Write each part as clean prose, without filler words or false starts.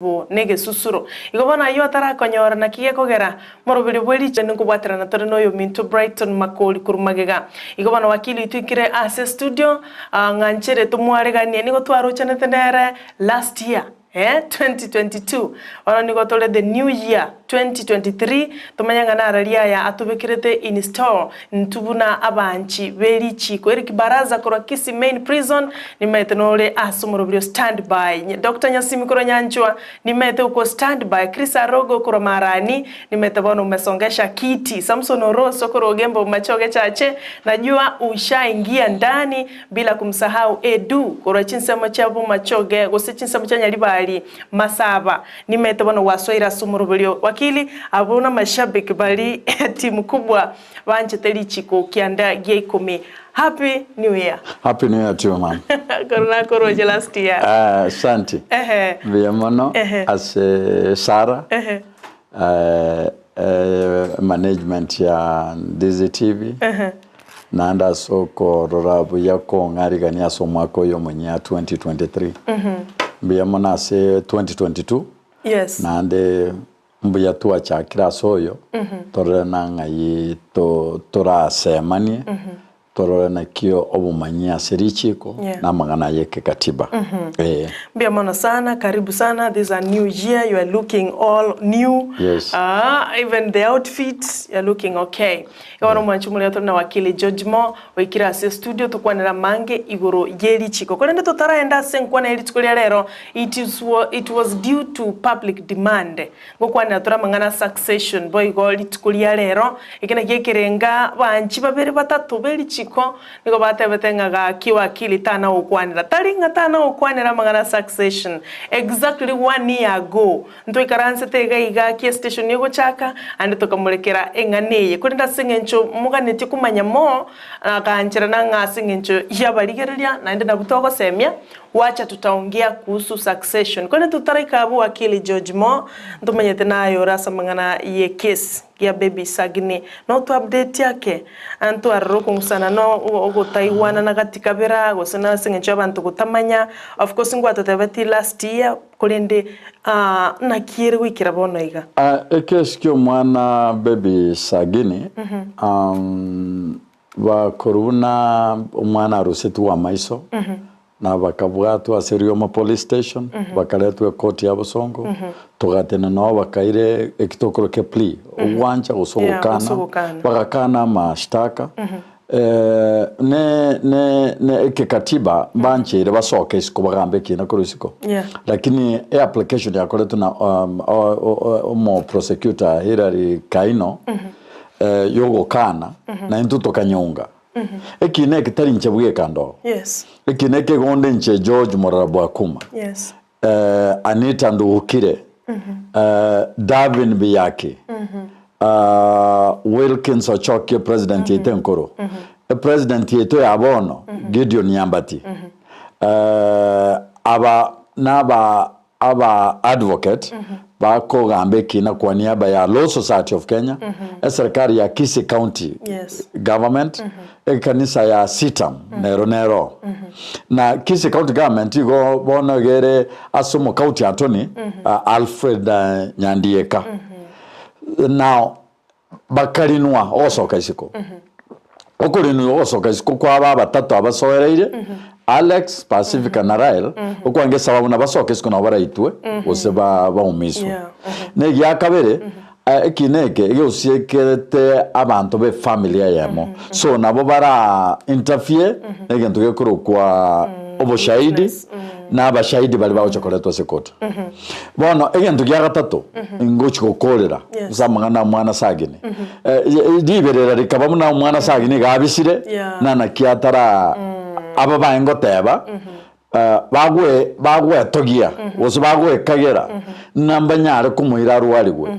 Bo negesusuro. Igo bono ayio atarakonyora naki gekogera moroberio bwe riche ninkobwaterana tore noyominto Brighton Makori korwa magega. Igo bono wakili oitwikire ase studio ng'anchere tomwareganie nigo twarochanete nere last year eh 2022 bono nigo tore the new year 2023 tomanye ng'a narari aya atobekerete in store Intwe buna abanchi be richiiko. Eric Baraza korwa Kisii Main Prison, nimaete nore ase omoroberio stand by. Doctor Nyasimi korwa Nyanchwa, nimaete okwo stand by. Chris Arogo korwa Marani, nimaete bono umesongesha kiti. Samson Oroso korwa Ogembo Bomachoge Chache, najua ushaingia ndani, bila kumsahau Edu korwa chinsemo chia Bomachoge gose chinsemo chia Nyaribari Masaba, nimaete bono gwasoire ase omoroberio. Wakili, abwo namashabiki bari timu kubwa. Banchete richiko kianda gia ikomi. Happy new year. Happy new year to you ma'am. Korwa nakoroche last year. Ah, asante. Ehe. Mbuya mono Ehe. ase Sarah Ehe. eh, eh, management ya Ndizi TV Ehe. naende ase okorora buya kong'arigania ase omwaka oyo omonyia 2023. Mbuya mono ase 2022 Yes. naende Mbuya twachakire ase oyo, torore na ng'ai torasemanie, torore naki obomanyi ase richiko Yeah. na amang'ana aye ekekatiba. Eh. Mbuya mono sana, karibu sana, this is a new year, you are looking all new. Yes. Ah, even the outfit, you are looking okay. Igo bono omwanchi omoria tore na wakili George Mo, oikire ase estudio tokwanere amange igoro ye richiko. Korende totaraenda ase enkwana ye rituko ria rero, it is it was due to public demand. Ngokwanera tore amang'ana a succession boigo rituko ria rero, eke nakio ekerenga abanchi babere batato be richiko nigo batebete ng'a gaki wakili tana gokwanera. Tari ng'a tana gokwanera amang'ana a succession, exactly one year ago Ntoikaransete iga iga ki estation egochaka, aande tokamorekera eng'ana eye. Korende ase engencho moganetie komanya mo, agancherana ng'a ase engencho y'abarigereria, naende nabwo togosemia, wacha tutaongea kuhusu succession. Korende totaraika abwo wakili George Mo, ntomanyete naye ore ase amang'ana y'ekesi ya baby Sagini. No to update ake, ntwarora okong'usana na ogotaigwanana gati kabera, gose nase engencho y'abanto gotamanya, of course ngwatotebetie last year, Korende naki ere goikera bono iga? Ekesi ki'omwana baby Sagini, bakorwa buna omwana arusetigwe amaiso, na bakabwatwa ase Rioma police station, bakaretwa ekoti ya Bosongo, togatenena nabo bakaira eki tokoroka eplea, ogwancha gose Yeah, ogokana, gose ogokana. bagakana amashtaka, Ne ne ne ekekatiba mbancheire basoke isiko bagambe ekina korwa isiko Yeah. lakini e application yakoretwe na um, o- o- o- omo prosecutor Hillary Kaino eh, yogokana na intwe tokanyonga ekina eke tari inche bweka ndo Yes. ekina ekegonde inche George Morara Bwakuma Yes. eh, Anita Nduhukire, eh, Davin Biyaki, eh, Wilkins Ochoki president yaito enkoro, president yaito ya bono Gideon Nyambati, eh, aba naba aba advocate bakogamba ekina kwa niaba ya Law Society of Kenya, eserikari ya Kisii County Yes. government, Ekanisa ya Sitam nero nero. Na Kisii County Government igo bono iga ere ase omocounty attorney Alfred Nyandieka. Now bakarinwa ogosoka isiko. Okorinwa ogosoka isiko kwaba abatato abasoereire Alex, Pacifica na Rael, okwange esababu nabasoke isiko nabo baraitwe gose baumiswe. Yeah. Na egiakabere Ekina eke egosiekerete abanto b'efamily eyemo, so nabo bara interfere negento gekorokwa oboshahidi na abashahidi baria bagocha koretwa ase court. Bono egento gia gatato ngochi gokorera Yes. ase amang'ana a omwana Sagini, riberera rikaba buna omwana Sagini iga abisire Yeah. na naki atara aba baye ngoteba Bagwe bagwetogia, gose bagwekagera, ng'a mbanyare komoira arwarigwe.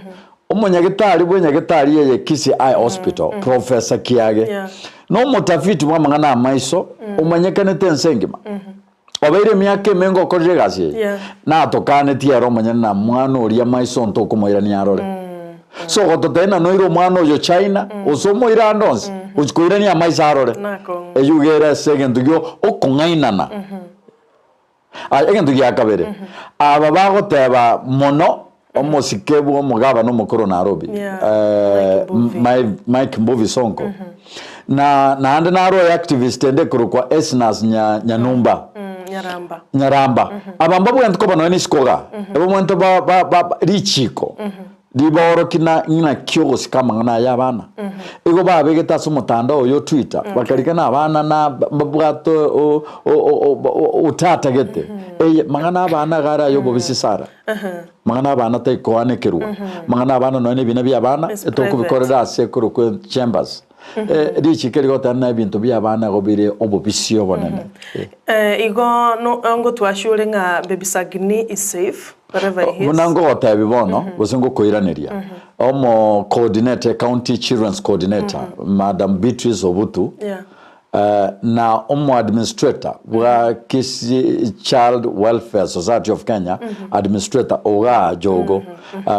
Omonyagetari bw'enyagetari eye Kisii Eye Hospital, Professor Kiage, Yeah. na omotafiti bw'amang'ana 'amaiso omanyekanete ense engima, obeire emiaka emenge okorire egasi eye, Yeah. natokanetie ere omonyene na mwana oria amaiso ntokomoirania arore. So ogototebia ng'a noire omwana oyo China, gose omoire ande onsi, gochia koirania amaiso arore, Nakong'u. eyio iga ere ase egento gio okong'ainana. Aya, egento gia kabere, aba bagoteba mono omosike bwa omogabana omokoro Nairobi, Yeah, eh, Mike Mbuvi. Mike, Mike Mbuvi Sonko, na naende naro oyo activist ende ekorokwa Esnas Nya, Nyanumba. Nyaramba. Nyaramba. Aba mbabwenerete koba nonya nisiko iga, ebabwenerete ba, ba, ba, richiko ribaoroki na ng'ina ki ogosika amang'ana aya abana. Igo babegete ase omotandao oyo o Twitter, bakarika na abana na mbabwate o- o- o- o- otatagete. Eye, mang'ana abana iga are aya obobisi sana. Mang'ana abana taikoanekerwa, mang'ana abana nonya na ebina bia abana, It's etokobikorera ase ekorokwa chambers. Richiko rigoteba ng'a ebinto bi'abana igo bire obobisi obonene. Igo ngotwashure ng'a baby Sagini is safe wherever he is. Buna ngogotebia bono, gose ngokoiraneria, omo coordinator, county children's coordinator, Madam Beatrice Obutu, na omo administrator bwa Kisii Child Welfare Society of Kenya, administrator ogaa Jogo,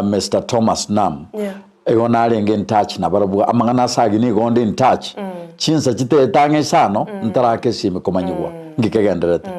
Mister Thomas Nam, Igo narenge in touch nabarabwo, amang'ana ase ayio nigo onde in touch, chinsa chitaete ang'e isano ntaraka esimi komanyigwa nki kegendererete.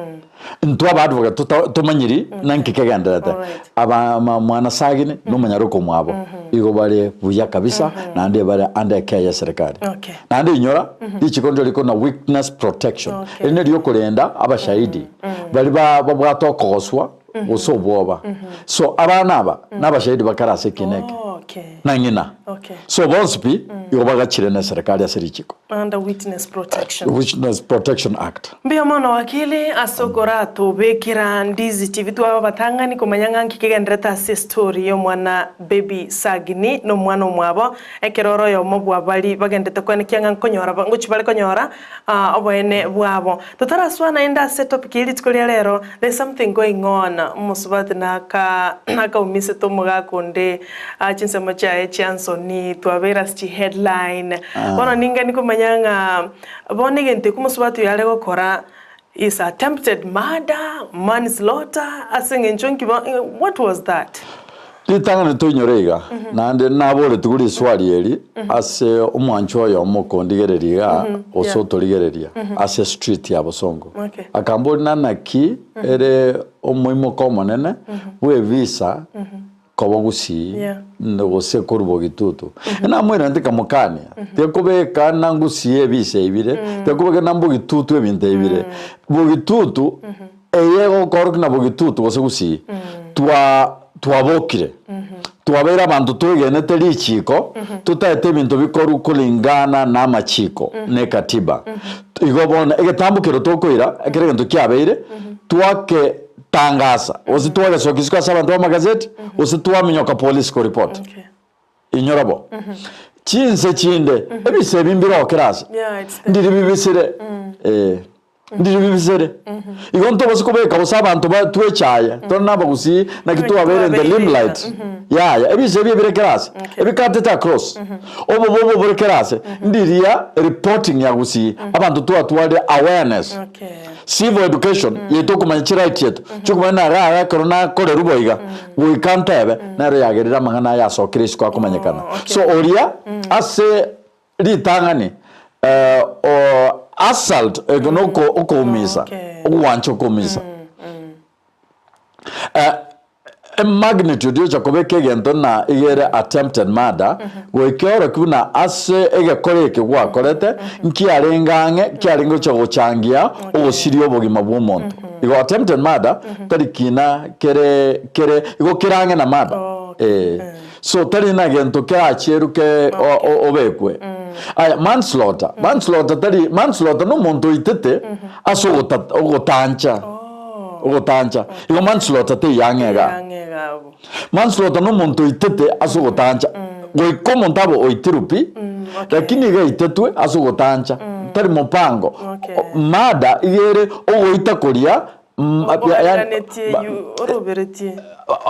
Intwe aba advocate tota tomanyiri na nki kegendererete. Aba ma mwana Sagini na omonyaroke omwabo igo bare buya kabisa naende bare under ecare ya eserekari. Okay. Naende inyora, richiko ndiro rikona witness protection, Okay. eri nerio okorenda abashahidi baria ba babwate okogoswa gose obwoba. So abana aba nabashahidi bakare ase ekina eke Okay. na ng'ina. Okay. So bonsi pi igo bagachire ne serikali ase richiko. Under Witness Protection. Witness Protection Act. Mbuya mono wakili ase okoratobekera Ndizi TV twaba abatang'ani komanya ng'a nki kegenderete ase estory y'omwana baby Sagini na omwana omwabo ekero ore oyomo bwa bari bagenderete koenekia ng'a nkonyora ngochi bare konyora oboene bwabo. Totaraswa naende ase etopic ye rituko ria rero, there is something going on, omosubati naka nakaumisete omogaka onde chinsemo chiaye chia nsoni, twabeire ase chi headline. Bono ningani komanya ng'a bono egento ekio omosubati oyo are gokora is attempted murder, manslaughter, ase eng'encho nki bo what was that? Ritang'ani toinyore iga, naende naboretigwe riswali eri ase omwanchwa oyomo okondigereria igaa, gose yeah. otorigereria ase street ya Bosongo. Okay. Akamboria na naki ere omoimoka omonene bw'evisa koba gusii Yeah. gose korwa bogitutu. Namoirana tikamokania, tikobeka na ngusii ebisa ebire, tikobeka na mbogitutu ebinto ebire. Bogitutu Eye egokorokia na bogitutu gose gusii, twa twabokire, twabeire abanto twegenete richiiko, totaete ebinto bikorwa kulingana na amachiiko na ekatiba. Igo bono egetambo kero tokoira, ekero egento kiabeire, twaketangasa, gose twagesokia isiko ase abanto b'amagazeti, gose twaminyoka polisi koripoti. Okay. Inyora bo, chinse chinde ebise ebi mbire okera ase, Yeah, it's there. ndiri bibisire, eh, ndiri bibisire. Igo ntobase kobeka gose abanto ba twechaye, tore na abagusii naki Naki twabeire in the twabeire, limelight. Yaya, ebise ebi ebire kera ase, Okay. ebikatete across, obobe obo bore kera ase, ndiria reporting ya gusii, abanto twatwarire awareness. Okay. Civil education yaito okomanya chiright chiaito chiokomanya na iga iga ekero nakorerwa boiga goika ntebe nero yagerire amang'ana aya asokire isiko akomanyekana. Oh, okay. So oria ase ritang'ani eh, o assault eko na oko okoumisa Okay. ogwancha okoumisa Eh, Emagnitude yocha kobeka egento na iga ere attempted murder, goika eorokia buna ase egekora eke gwakorete nkiarenge ang'e kiarenge gocha gochangia ogosiria obogima bw'omonto. Igo attempted murder tari kina kere kere igo kere ang'e na murder. Eh. So tari na gento kerachieru ke obekwe. Aya manslaughter, manslaughter tari manslaughter na omonto oitete ase ogota ogotancha. Ogotancha. Igo manslaughter teiyo ang'e igaa. Ang'e iga abwo. Manslaughter na omonto oitete ase ogotancha. Goika omonto abe oitirwe pi, Okay. lakini iga aitetwe ase ogotancha. Tari mopango. Okay. Murder iga ere ogoita koria Oganetie you oroberetie.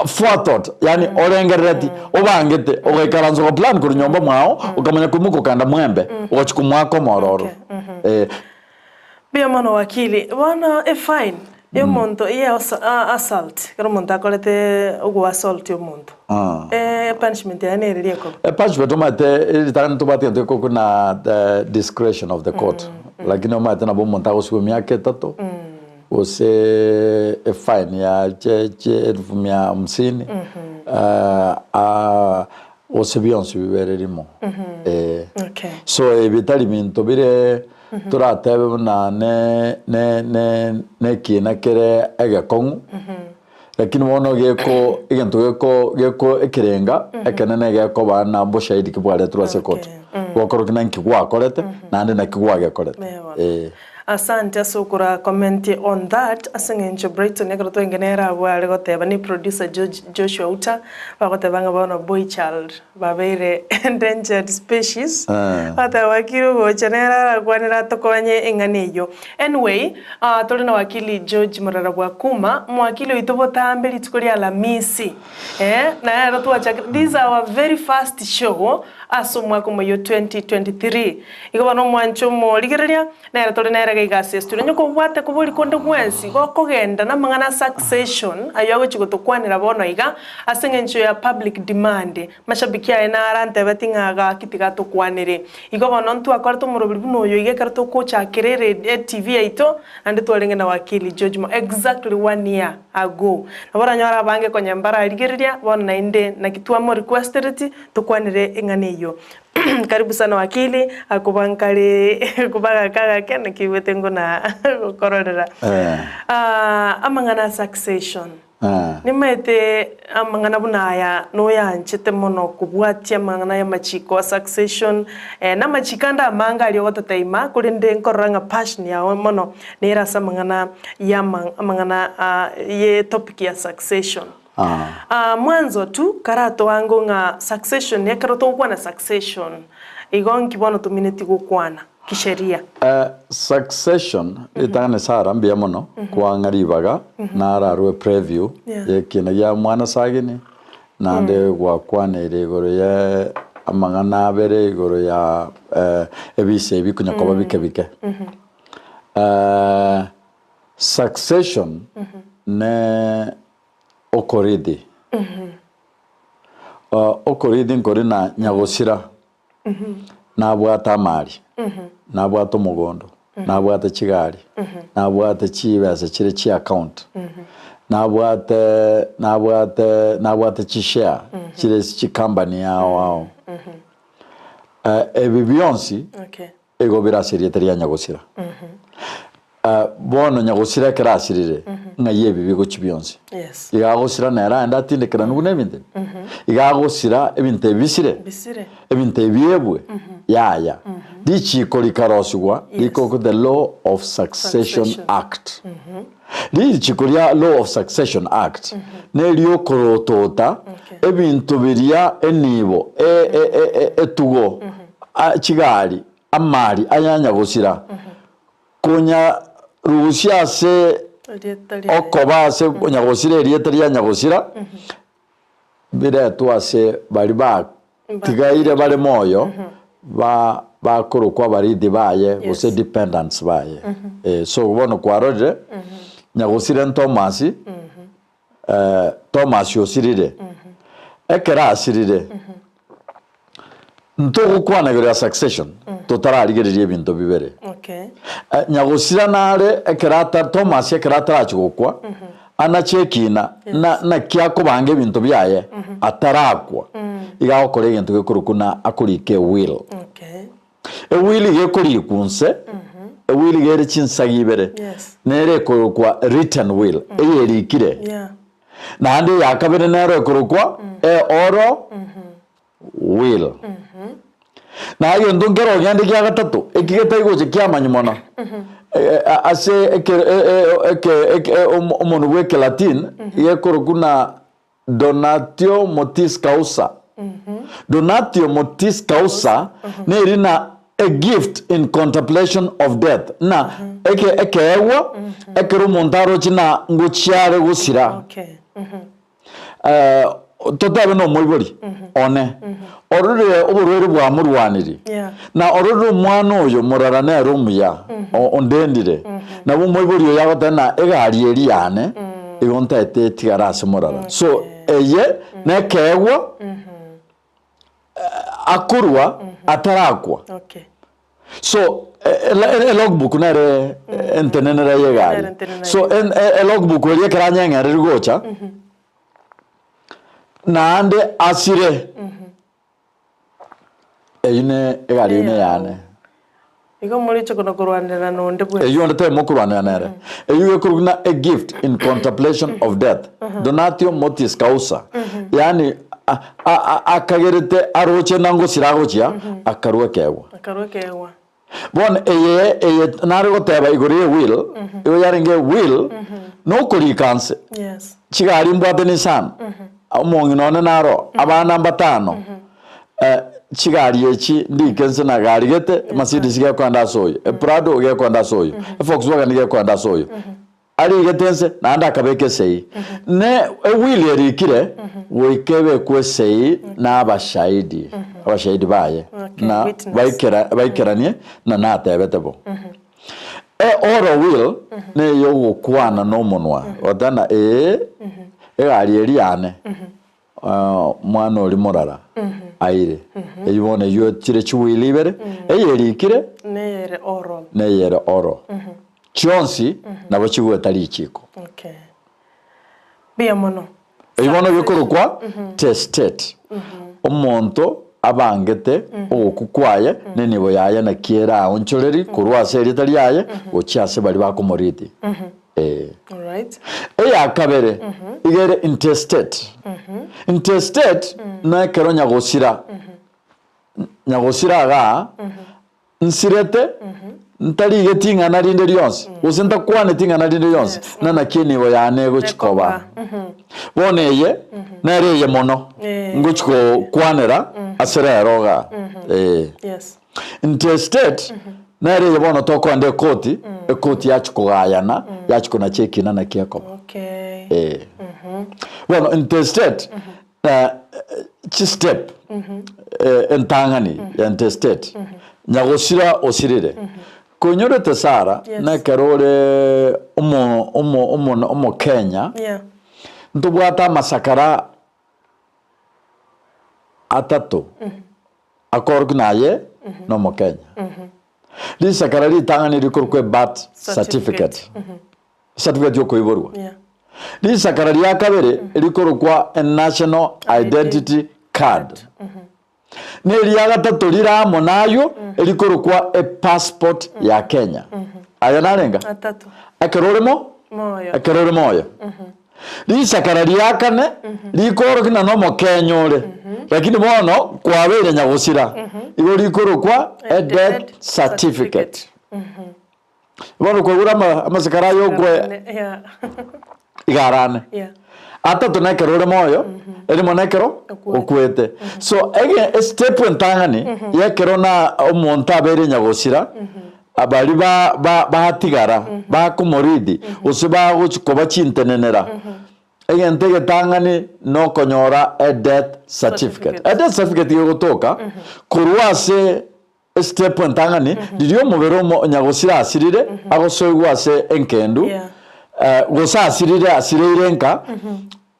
Forethought, yaani orengerereti, obangete, ogaikaransa oga plan korwa nyomba mwao, okamanya koimoka okagenda mwembe, ogochia komoaka omororo. Eh. Mbuya mono wakili. Bono e fine ya omonto ya assault, ekero omonto akorete ogo assault omonto, e punishment yaye nere eria ekoba? E punishment omanyete ritang'ani ntobwate egento gekorokwa na the discretion of the court, lakini omanyete nabo omonto agosibwa emiaka etato. gose efine ya che che elfu mia hamsini gose bionsi bibere rimo eh. Okay. So ebi tari binto bire toratebe buna ne ne ne nekiina kere egekong'u lakini bono geko egento geko geko ekerenga ekenene gekoba na mboshahidi ki bwaretirwe ase ekoti gokorokia naki gwakorete naende naki gwagekorete eh. Asante ase okora comment on that ase eng'encho Brighton ekero twenge nere abwo are goteba ne producer George Joshua Uta bagoteba ng'a bono boy child babeire endangered species bagoteba wakili ogocha nere arakwanere atokonye eng'ana eyio. Anyway tore na wakili George Morara Bwakuma omowakili oito botambe rituko ria Alamisi eh nero twachakire this is our very first show ase omwaka omoyio 2023 igo bono omwanche omorigereria Nere tore nere iga iga ase estudio. Onye kobwate kobori konde gwensi gokogenda namang'ana a succession ayio agochia gotokwanera bono iga ase eng'encho ya public demand. Mashabiki aye naro antebeti ng'a gaki tiga atokwanere. Igo bono ntwakorete omoroberi buna oyo iga ekero togochakera ere etv yaito naende twarenge na wakili George Mo exactly one year ago. Nabo oranyore abange konya mbararigereria bono naende naki twamo requestereti tokwanere eng'ana eyio. Karibu sana wakili, akoba nkare koba gaka gake naki igwete ngona gokororera. Eh. Ah, amang'ana a succession. Eh. Nimaete amang'ana buna aya noyanchete mono kobwatia amang'ana ya amachiko a succession, eh, na amachiko ande amange aria ogototeima korende nkorora ng'a passion yao mono nere ase amang'ana ya ama amang'ana ah ye topic ya succession. Ah. Mwanzo tu karatoango ng'a succession ekero togokwana succession igo nki bono tomineti gokwana kisheria? Succession ritang'ani Sarah mbuya mono kwang'a ribaga nararwe preview Yeah. yekina gia mwana sagini naende gwakwaneire igoro ye amang'ana abere igoro ya ebise ebi konya koba bike bike. Succession ne okorithi. Okorithi nkori na nyagosira nabwate amari, nabwate omogondo, nabwate chigari, nabwate chibesa chire chia account, nabwate nabwate nabwate chishare chire ase chicompany ao ao. Ebi bionsi Okay. Igo bire ase erieta ria nyagosira. Bono nyagosira ekero asirire, ng'ai ebibe gochia bionsi? Yes. Iga agosira nere aende atindekeranu buna ebinto ebi? Iga agosira ebinto ebi bisire? Bisire. Ebinto ebi biebwe? Yaya. Richiko rikarosigwa Yes. rikokwa the Law of Succession Succession. Act. Richiko ria Law of Succession Act neriokorotoota Okay. ebinto biria enibo, e- e- e- e- etugo, a- chigari, amari ayanyagosira, konya rusia ase Erieta riaye. okoba ase nyagosira erieta ria nyagosira, biretwe ase baria batigaire bare moyo, ba bakorokwa abaridi baye gose Yes. dependants baye. Eh, so bono kwarorire, nyagosira Thomas, Thomas osirire, ekero asirire, ntogokwana igoro ya succession totararigereria ebinto bibere. Okay. Eh, nyagosira nare ekero ata Thomas ekero atarachia gokwa anache ekina na naki akobanga ebinto biaye atarakwa iga agokora egento gekorokwa na akorika ewill. Okay. Ewill iga ekorikwa nse ewill iga ere chinsaga ibere Yes. nere ekorokwa written will eyerikire Yeah. naende eya kabere nero ekorokwa e oral will. Na egento nkere ogende kia gatato, eki getari gocha kiamanywa mono, ase eke eke eke omonwe bwa ekelatin, gekorokwa na donatio mortis causa. Donatio mortis causa neri na a gift in contemplation of death, ng'a eke ekeegwa ekero omonto aroche na ngochia are gosira. Okay. Totabe nomoibori one, ororire oborwaire bwamorwanirie, Yeah. na ororire omwana oyo morara nere omuya, o- ondendire. Nabo omoibori oyo agoteba ng'a egari eria yane, igo ntaete etigare ase morara. So eye nekeegwa akorwa atarakwa. Okay. So e logbook nere entenenera ye egari. So e logbook eria ekero anyeng'ereri gocha, naende asire, eyio ne egari eyio neyane. Igo moriche kona korwanera nonde bwensi. Eyio onde tari mokorwanera nere. Eyio ekorokwa buna a gift in contemplation of death, donatio mortis causa, yaani akagerete aroche na ngosira agochia, akarua ekeegwa. Akarua ekeegwa. Bono eye eye nare goteba igoro ye will, igo yarenge will, nokorika nse. Yes. Chigari mbwate Nissan, omong'ina one naro, abana mbatano, chigari echi ndike nse na gari gete, Mercedes gekoenda ase oyo, Prado gekoenda ase oyo, Volkswagen gekoenda ase oyo. Arigete nse, naende akabeka esei. Ne ewili erikire, goika ebekwe esei na abashaidi, abashaidi baye, Okay, na witness. baikera baikeranie na natebete bo. E oral will neyogokwana nomonwa, goteba ng'a ee, egari eria yane, Omwana oria morara aire, eyio bono eyio chire chiwili ibere, eyerikire Neyere oro. neyere oro. Chionsi nabo chigoeta richiko. Okay. Mbuya mono. Eyio bono gekorokwa testate. Omonto abangete ogokwa kwaye nenibo yaye naki eraonchoreri korwa ase erieta riaye gochia ase baria bakomoriti. Ee. Alright. Eya kabere iga ere intestate. Intestate nekero nyagosira, nyagosira igaa, nsirete, ntarigeti ing'ana rinde rionsi, gose ntakwaneti ing'ana rinde rionsi, Yes. na naki enibo yane egochi koba. Bono eye, nere eye mono, Eh. ngochi gokwanera ase rero igaa, ee. Yes. Intestate nere eye bono tokoenda ekoti, ekoti yachia kogayana, yachia konacha ekina naki ekoba. Okay. Eh. Bono intestate eh, chistep eh, entang'ani ya intestate nyagosira osirire konyorete Sarah Yes. nekero ore omo omo omo omokenya Yeah. ntobwate amasakara atato Akorokwa naye nomokenya. Risakara ritang'ani rikorokwa ebirth certificate, certificate yokoiborwa. Yeah. Risakara ria kabere rikorokwa enational identity card. Na eria gatato rire amo naywo rikorokwa epassport ya Kenya. Aya narenga? Atato. Ekero ore mo? Moyo. Ekero ore moyo. Risakara ria kane rikoorokia ng'a nomokenya ore, lakini bono kwabeire nyagosira, igo rikorokwa a death certificate. Bono kwaigure ama amasakara aya okwe Yeah. iga arane. Yeah. Atato nekero ore moyo, erimo nekero Okwete. okwete. So ege estep entang'ani yekero na omonto abeire nyagosira, Baria ba, ba, batigara, bakomoridi, gose bagochi koba chintenenera. Egento egetang'ani nokonyora a death certificate. Certificate. A death certificate gegotoka korwa ase estep entang'ani, riria omobere omo nyagosira asirire, agosoigwa ase enkendu, Yeah. eh, gose asirire asireire nka,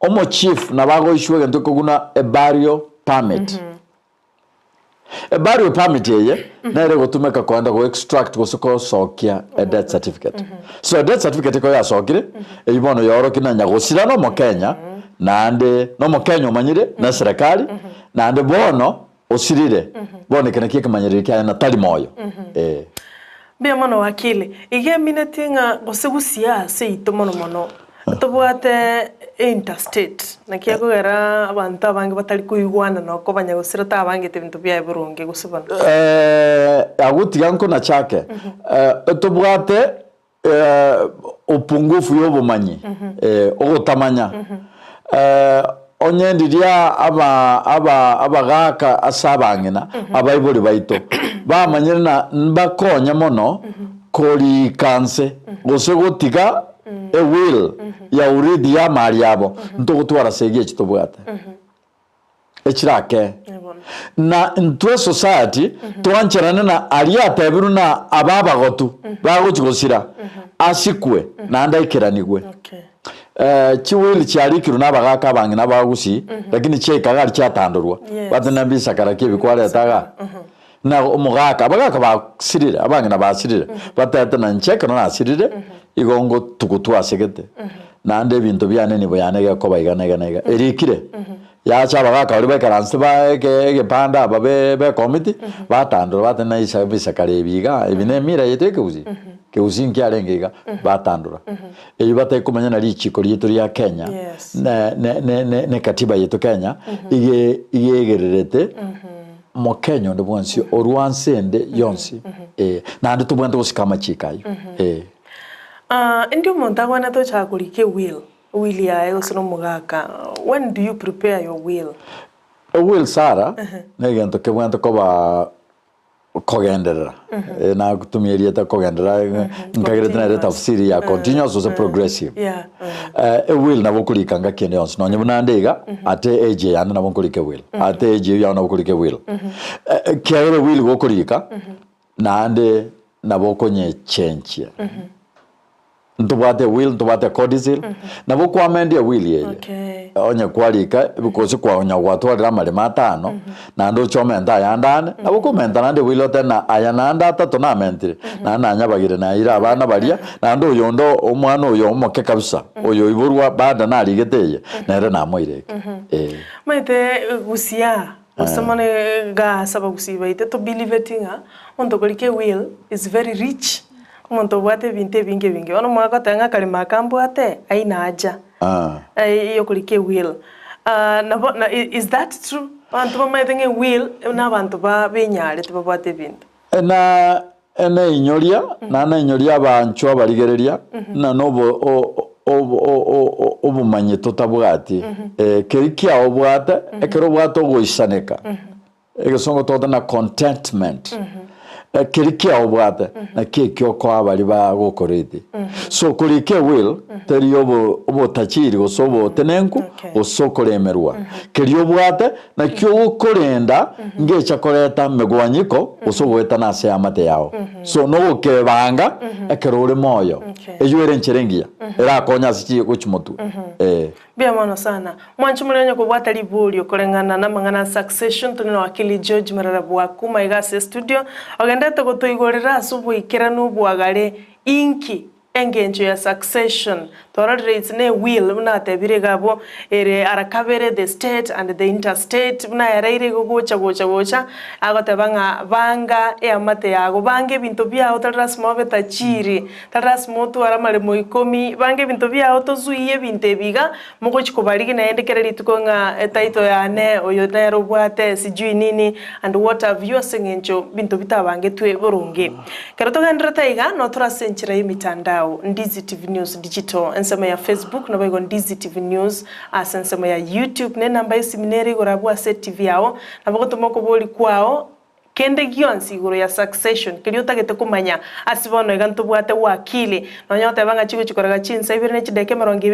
omochief nabo agoishwa egento ekoguna a burial permit. Eburial permit eye nere egotumeka koenda go extract gose gosokia a death certificate. So a death certificate ekero yasokire, eyio bono yorokia na nyagosira na omokenya, naende na omokenya omanyire na eserekari, naende bono osirire, bono eke nakio ekemanyererio kiaye na tari moyo, eh. Mbuya mono wakili. Iga eminetie ng'a gose gusii ase ito mono mono tobwate interstate naki ekogera abanto abange batari koigwana na okobanya gose tabangete ebinto biaye boronge gose bono. Agwo tiga nkonachake, tobwate Upungufu y'obomanyi, ogotamanya. Onye ndiria aba aba abagaaka ase abang'ina, abaibori baito, bamanyire na mbakonye mono koriika nse, gose gotiga ewill ya urithi y'amari abo, ntogotwara segi echi tobwate. Echirake. Na intwe society twancherane na aria atebirwe na aba abagotu bagochi gosira asikwe naende aikeranigwe. Okay. Eh, chiwili chiarikirwe na abagaka abang'ina ba Gusii lakini chiaikaga aria chiatandorwa. Yes. Bate na mbisakara ki ebi kwareta igaa. Na omogaka, abagaka basirire, abang'ina basirire, batete na inche ekero nasirire, igo ngotugutwa ase gete, naende ebinto biane nibo yane gekoba iga na iga na iga. Erikire, yacha abagaka baria baikaransete ba eke egepande aba be be ekomiti, batandora bateba na isa ebisakara ebi igaa, ebi na emira yaito ya ekegusii, kegusii nkiarenge iga, batandora. Eyio batari komanya na richiko riaito ria Kenya, Yes. ne ne ne ne ne katiba yaito Kenya, iga iga egererete. Mokenya onde bwonsi orwa nse ende yonsi, ee, naende tobwenerete gosika amachiiko ayio, ee. Ah, indi omonto agwenerete gochaka korika ewill, ewill yaye gose na omogaka, when do you prepare your will? Ewill Sarah, na egento kebwenerete koba kogenderera, eh, nagotumia erieta kogenderera, nkagerete nere Continuous. tafsiri ya continuous gose progressive. Yeah. Ewill nabo okorika ngaki ende yonsi nonye buna ande iga ate age eye yane nabo nkorika ewill ate age eywo yao nabo okorika ewill ekiagera ewill gokorika naende nabo okonyechenchia ntobwate ewill ntobwate ecodicil nabo okoamendia ewill eye Okay. onye kwarika gose kwaonya gwatwarire amaremo atano Naende oche omente ayande ane, nabo okomenta naende ebuya otebe ng'a aya naende atato namentire, naende nanyabagire naeire abana baria, naende oyonde omwana oyo omoke kabisa, oyo oiborwa baada narigete eye, nere namoire eke. Ee. Omanyete gusii aa, gose mono iga ase abagusii baito tobelieveti ng'a omonto okorika ewill is very rich, omonto obwate ebinto ebinge ebinge. Bono mwagoteba ng'a akaremo aka mbwate, aina haja yokorika ewill. Nabo na is that true? Abanto bamaete ng'a ewill na abanto ba benyarete babwate ebinto. Na neinyoria, na nainyoria abanchwa abarigereria, na nobo o- o- o- o- obomanyi totabwati. Keria kiao obwate, ekero obwate ogoisaneka, Egesongo togote na contentment. Keria kiao obwate nakio ekio okoa baria bagokoreti. So korika ewill teri obo obotachiri gose obotenenku Okay. gose okoremerwa. Keria obwate nakio ogokorenda ngecha koreta megwanyiko gose ogoetana ase eamate yao. So nogokebanga ekero ore moyo. Okay. Eyio ere enchera engiya erakonye ase chi gochia motwe. Eh. Mbuya mono sana. Mwanche more onye kobwata riborio koreng'ana namang'ana a succession tore na wakili George Marara Bwakuma iga ase estudio ogenderete gotoigorera ase oboikeranu bwagare inki engencho ya succession twarorire it's ne will buna atebire iga abwo ere arakabere the state and the interstate buna yareire igo gocha gocha gocha agoteba ng'a banga eamate yago banga ebinto biago tari lasima obe tajiri Tari lasima otware amaremo ikomi, banga ebinto biao tozuie ebinto ebi iga, mogochia kobarigia naende kera rituko ng'a etitle yane oyo nere obwate sijui nini and what have you ase eng'encho binto bitabangetwe boronge. Ekero togenderete iga no tore ase enchera y'emitandao, Ndizi TV News Digital ensemo ya Facebook naboigo Ndizi TV News ase ensemo ya YouTube, na enamba y'esimi nere igoro abwo ase etivi yao, nabo ogotoma okoboria kwao, Kende gionsi igoro ya succession keria otagete komanya ase bono iga ntobwate wakili nonya oteba ng'a chigochi korega chinsa ibere ne chidakika emerongo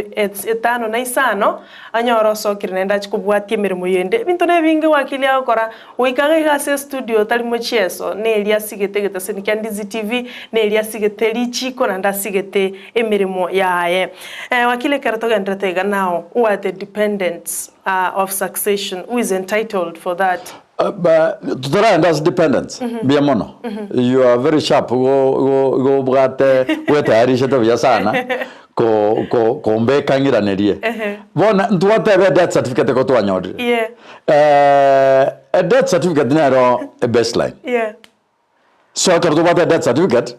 etano na isano onyore osokire naende achi kobwatia emeremo yende ebinto na ebinge wakili agokora goika iga iga ase estudio tari mochieso neria asigete egetaseni kia Ndizi TV neria asigete richiko naende asigete emeremo yaye. Wakili ekero togenderete iga now who are the dependents of succession who is entitled for that? Totaragenda ase dependence, mbuya mono. You are very sharp igo igo igo obwate bwetayarishete buya sana ko ko kombeka ng'iranerie. Bono ntwatebe death certificate igo twanyorire. Yeah. A death certificate nero e baseline. Yeah. So ekero tobwate a death certificate,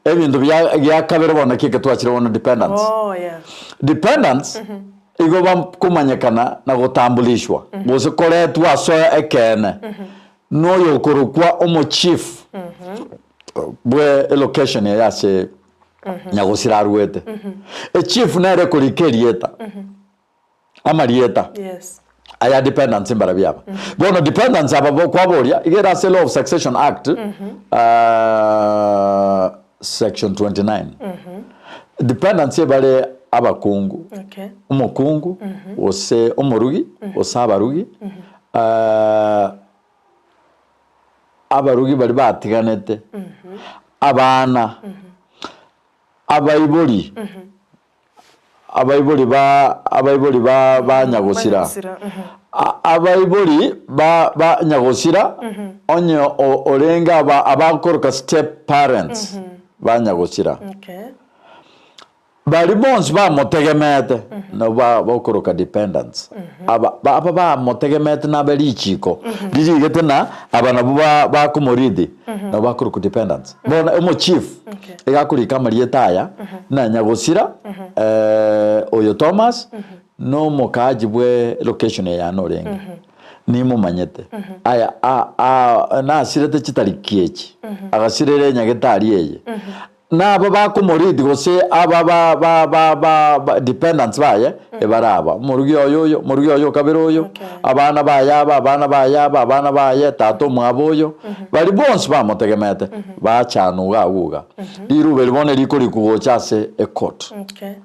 ebinto bia gia kabere bono naki eke twachire bono dependants. Oh, yeah. Dependants igo bakomanyekana na gotambulishwa gose koretwa ase ekeene na oyokorokwa omochief bwe elocation eye ase nyagosira arwete. Echief nere ekorika erieta. Amarieta Yes. aya dependants mbarabio aba. Bono dependants aba bokwaboria iga ere ase Law of Succession Act section 29. Dependants ebare abakungu, Okay. omokungu gose omorugi gose abarugi abarugi baria batiganete, abana, abaibori. abaibori ba abaibori ba ba nyagosira. Nyagosira, mhm. A- Abaibori ba ba nyagosira onye o- orenge aba abakoroka step parents ba nyagosira. Okay. Baria bonsi bamotegemeete nabo ba- bakoroka dependants. Aba ba- aba bamotegemeete nabe richiiko ririgete na aba nabwo ba- bakomorithi nabo bakorokwa dependants. Bono omochief Okay. iga akorika amarieta aya na nyagosira oyo Thomas na omokaaji bwe location eye yane orenge nimomanyete. Aya a- a nasirete chitariki echi agasirera enyagetari eye. Na aba bakomoridi gose aba ba ba ba ba ba dependants baye ebare aba, omorugi oyo oyo, omorugi oyo okabere oyo, Okay. abana baye aba, abana baye aba, abana baye, tata omwabo oyo, baria bonsi bamotegemete, bachana iga agwo iga. Riruba eri bono erikorikwa gocha ase ecourt. Okay.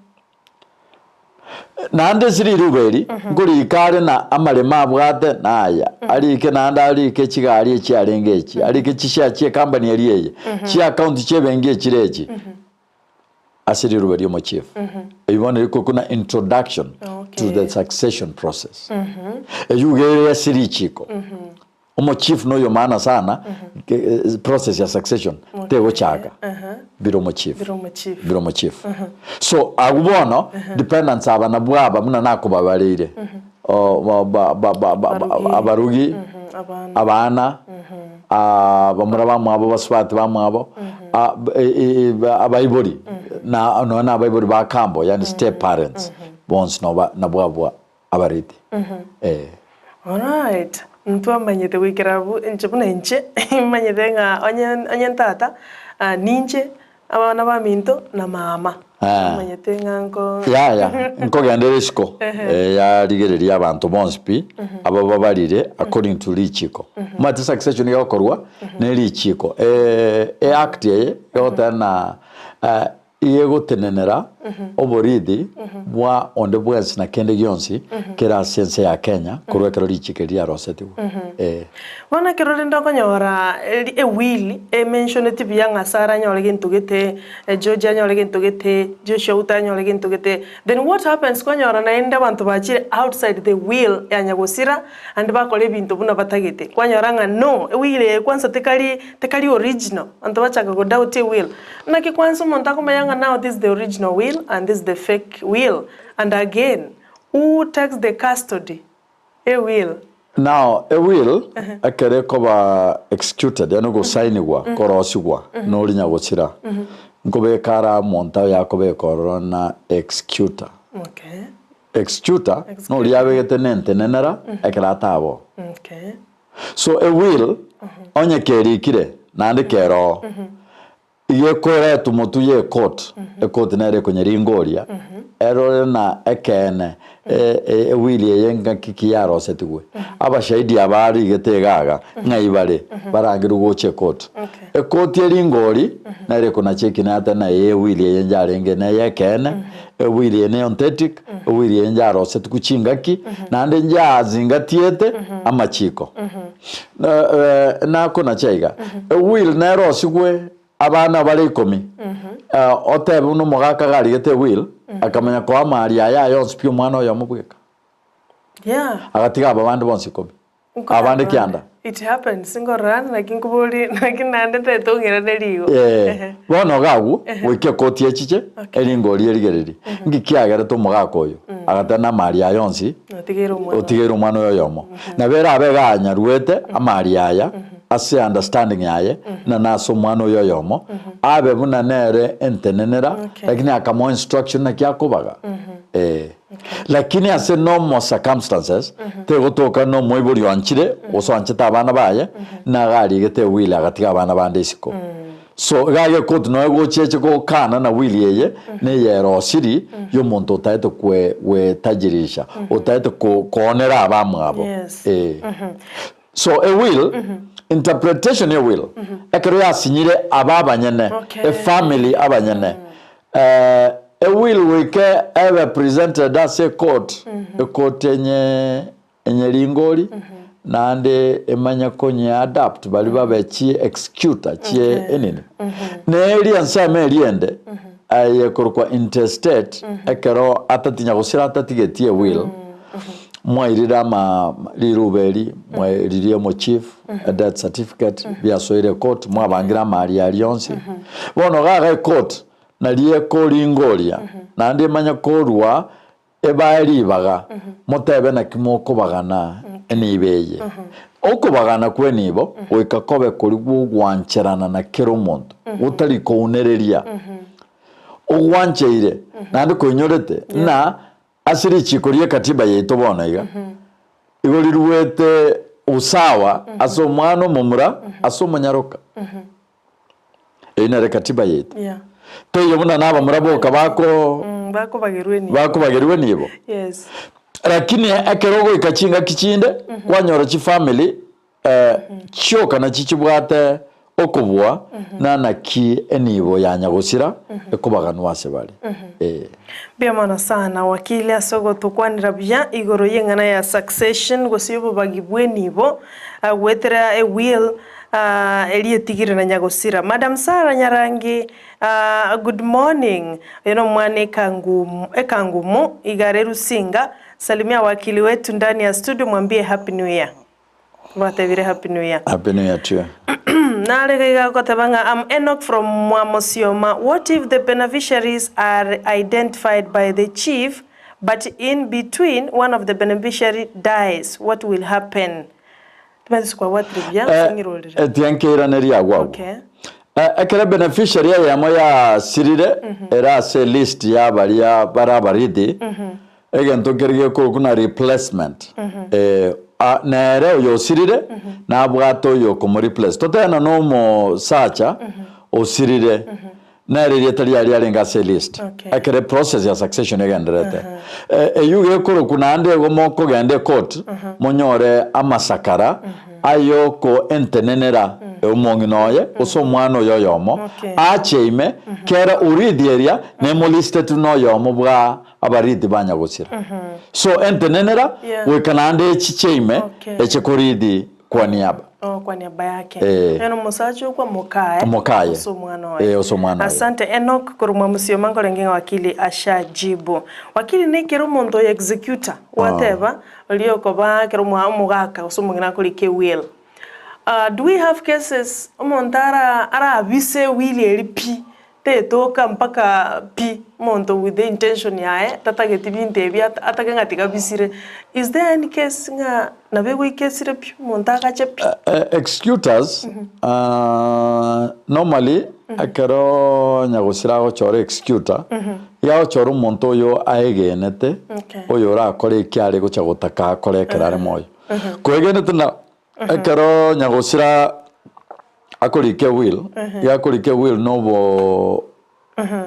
Naende ase riruba eri nkorika are na amaremo abwate naya, arike naende arike chigari echiarenge echi, arike chishare chi'ecompany eria eye, chiaccount chi'ebenki echire echi, ase riruba ri'omochief. Eyio bono erikokwa na introduction to the Okay. succession process. Eyio iga ere ase richiko. Omochief noyo maana sana, process ya succession tegochaka bire omochief. Bire omochief. Bire omochief. So agwo bono dependants aba nabwo aba buna nakobabareire o- ba- ba- ba- ba- ba- Abarugi. abarugi, Abana. abana, bamura bamwabo, basubati bamwabo, e- e- e- abaibori na nonya na abaibori ba kambo yaani step parents bonsi noba nabwo abwo abareti eh. Alright, ntwamanyete goikera abwo inche buna inche, manyete ng'a onye onye ntata, ninche, abana baminto, na mama. Ah. Namanyete ng'a nko Yaya, nkogendera isiko eh, yarigereria abanto bonsi pi, aba babarire according to richiko. Omanyete succession egokorwa ne richiko. E act eye egoteba na Egotenenera oborithi bwa onde bwensi na kende gionsi kere ase ense ya Kenya korwa ekero richiiko eri riarosetigwe. Ee. Bono ekero rende okonyora eri ewili ementioneti buya ng'a Sarah anyore gento gete, George anyore gento gete, Joshua Uta anyore gento gete, then what happens kwanyora naende abanto bachire outside the will ya nyagosira naende bakora ebinto buna batagete. Kwanyora ng'a no, ewili eye kwanza tekari tekari original, abanto bachaka godoubt ewil. Naki kwanza omonto akomanya ng'a now this is the original will and this is the fake will and again who takes the custody e will. Now e will ekero ekoba executed yaani ogosainigwa korosigwa nori nyagosira nkobeka ara omonto oyo akobeka ororo na executor. Okay. Executor Executor. noria abegete nentenenera ekero ataba oo. Okay. So e will onye kerikire naende keroo iga ekoretwa motwe ye ecourt, ecourt nere ekonyeringooria erore na ekeene e will eye ngaki ki yarosetigwe. Abashahidi aba arigete iga iga ng'ai bare barangerwe gocha ecourt. Okay. Ecourt eringori nere ekonacha ekina yateba na ee will eye njarenge neye ekeene, Ewiri eye ne authentic, ewiri eye njarosetigwe chingaki, naende njazingatiete amachiko. Na nakonacha iga, ewil nerosigwe abana bare ikomi, otebe buna omogaka iga arigete ewil, akamanya koa amari aye aye onsi pi omwana oyomo bweka. Yeah. Agatiga aba bande bonsi ikomi. Abande kianda. It happens, nkorora naki nkoborie naki naende ntagete ong'iranerie igo. Eh, bono iga agwo, goika ekoti echiche, Okay. eringo oria erigererie. Nki kiagerete omogaka oyo, agateba namari aya onsi, Otigeire omwana oye. otigeire omwana oyo oyomo. Nabo erabe iga anyaruete amari aya, ase understanding yaye, buna nase omwana oyo oyomo, abe buna nere entenenera, Okay. lakini akamoa instruction naki akobaga. Eh. Lakini ase normal circumstances, tegotoka na omoibori oanchire, gose oanchete abana baye, nigo arigete ewill agatiga abana bande isiko. So iga gekotu noe gochia eche gokana na will eye, neyerosiri yomonto otaete kwe gwetajirisha, otaete ko koonera abamwabo. Yes. Eh. So a will, interpretation ye will, ekero yasinyire aba abanyene, Okay. efamily abanyene, eh, a will goika ebe presented ase ecourt, ecourt enye enyeringori, naende emanye konye adapt baria babe chi executor chie Okay. enini. Neri ensemo eria ende. eye ekorokwa intestate ekero atati nyagosira atatigetie ewill, mwairire ama riruba eri, mwairirie omochief, edeath certificate, biasoire ecourt, mwabangire amari aria onsi. Bono iga iga ecourt, nario ekoringoria, naende emanye korwa Ebae ribaga, motebe naki mokobagana enibo eye. Okobagana kw'enibo goika kobe koria gw'ogwancherana na kera omonto, gotari kounereria. Ogwancheire, naende koinyorete, ng'a ase richiiko ri'ekatiba yaito bono iga, igo riruete usawa ase omwana omomura ase omonyaroka. Eyio nere katiba yaito. Yeah. Teiyo buna nabamura boka bako Mm, bakobagerwa enibo. bakobagerwa enibo. Yes. Lakini ekero ogoika chingaki chinde kwanyora chifamily eh, chioka nachi chibwate okobua na naki enibo ya nyagosira ekobaganwa ase bare. Eh. Mbuya mono sana wakili ase ogotokwanera buya igoro y'eng'ana ya succession gose obobagi bw'enibo goetera ewill eria etigire na nyagosira. Madam Sarah Nyarangi good morning oyo nomwana ekangumu ekangumu igare Rusinga salimia wakili wetu ndani ya studio mwambie happy new year. Gwatebire happy new year. Happy new year to you. Nare iga agoteba ng'a am Enock from Mwamosioma, what if the beneficiaries are identified by the chief but in between one of the beneficiary dies what will happen? Timanyeti gose kwabwatire buya gose ng'irorere. Etia nkeiraneria agwo agwo. Okay. Ekero beneficiary eyemo yasirire ere ase elist ya baria bare abarithi, egento nkere gekorokwa na replacement. Nere oyo osirire nabwate oyo okomoreplace. Totebe na nomosacha osirire, nere erieta riaye riarenge ase elist. Okay. Ekero eprocess ya succession egendererete. Eyio gekorokwa naende igo mokogenda ecourt, monyore amasakara ayoko entenenera omong'ina oye gose omwana oye oyomo, Okay. ache ime, kera urithi eria nemolisteti buna oyomo bwa abarithi ba nyagosira. So entenenera Yeah. goika naende echiche ime Okay. eche korithi kwa niaba. Oh, kwa niaba yake. Eh. Oyo nomosacha okwa mokaye. Mokaye. Ase omwana oye. Eh, ase omwana oye. Asante Enock korwa Mwamusioma nkorenge ng'a wakili ashajibu. Wakili nekero omonto oyo executor gwateba oria okoba ekero omwa omogaka gose omong'ina akorika ewill. Ah, do we have cases omonto ara arabise ewill eria pi Tetoka mpaka pi omonto with the intention yaye tatageti binto ebi atake ng'a tiga bisire. Is there any case ng'a nabo egoika esire pi omonto agache pi? Executors normally ekero nyagosira agochora executor, iga agochora omonto oyo aegenete, Okay. oyo orakore eki are gocha gotaka akore ekero are moyo. Koegenete na Ekero nyagosira akorika ewill, iga akorika ewill na obo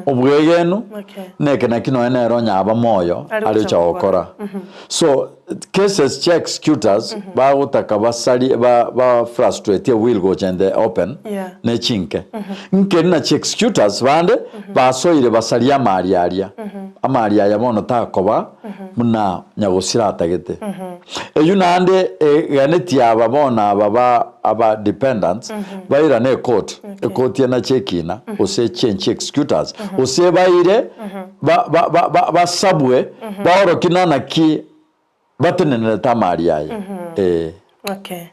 obwegenu, Okay. na eke naki nonya nere onyaba moyo Are are gocha ocha gokora. gokora. So cases chia executors bagotaka basarie ba ba frustrate ewill gocha in the open Yeah. ne chinke. Nkeri nachi executors bande basoire basarie amari aria, amari aya bono takoba buna nyagosira atagete. Eyio naende eganetie aba bono aba ba aba dependants bairane ecourt, ecourt enache ekina gose echange executors gose baire ba ba ba ba basabwe baorokie nanaki batenenerete amari aya eh. Okay.